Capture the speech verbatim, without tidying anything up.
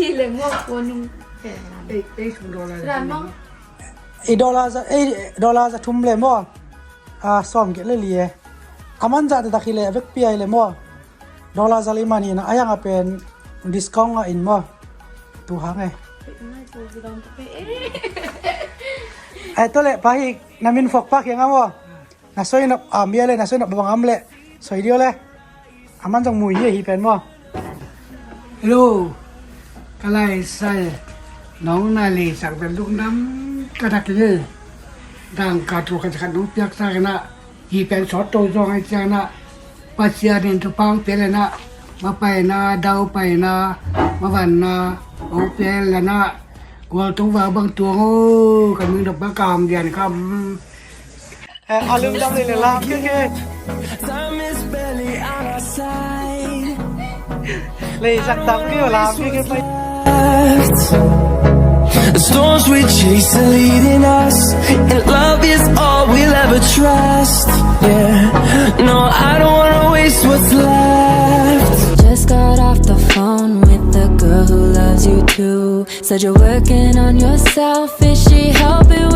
Eighty le maw, kua nung. Eight, eight dollar. Sudan maw? Eight dollar za, eight dollar za thum le maw. Ah, sawm giat le li e. A man zahte tak hi leh a vekpi a hi leh maw, dollar za li man hi na, a hiang a pen discount a in maw. Tu hang e. Ai, tua leh pa hi, na min phawk pak hiang a maw. Na soi nop am bia le, na soi nop bang am le, soi dio le. A man zong mui hi, hi pen maw. Hello. Ka lai sai. Nong na le sang pen luk nam ka dak le. Dang ka tu ka khat nong piak sa ka na. Hi pen sawt to zong ai ciang na. Pasian in thupha hong pia le na. Ma pai na, dau pai na, ma van na, hong pia le na. Gual tung va bang tuang o, ka ming dok bang kam dian kam. Eh, a lungdam le lam kei kei. Time is barely on our side. Lei sak dam kei lam kei kei pai. The storms we chase are leading us, and love is all we'll ever trust. Yeah, no, I don't wanna waste what's left. Just got off the phone with the girl who loves you too. Said you're working on yourself. Is she helping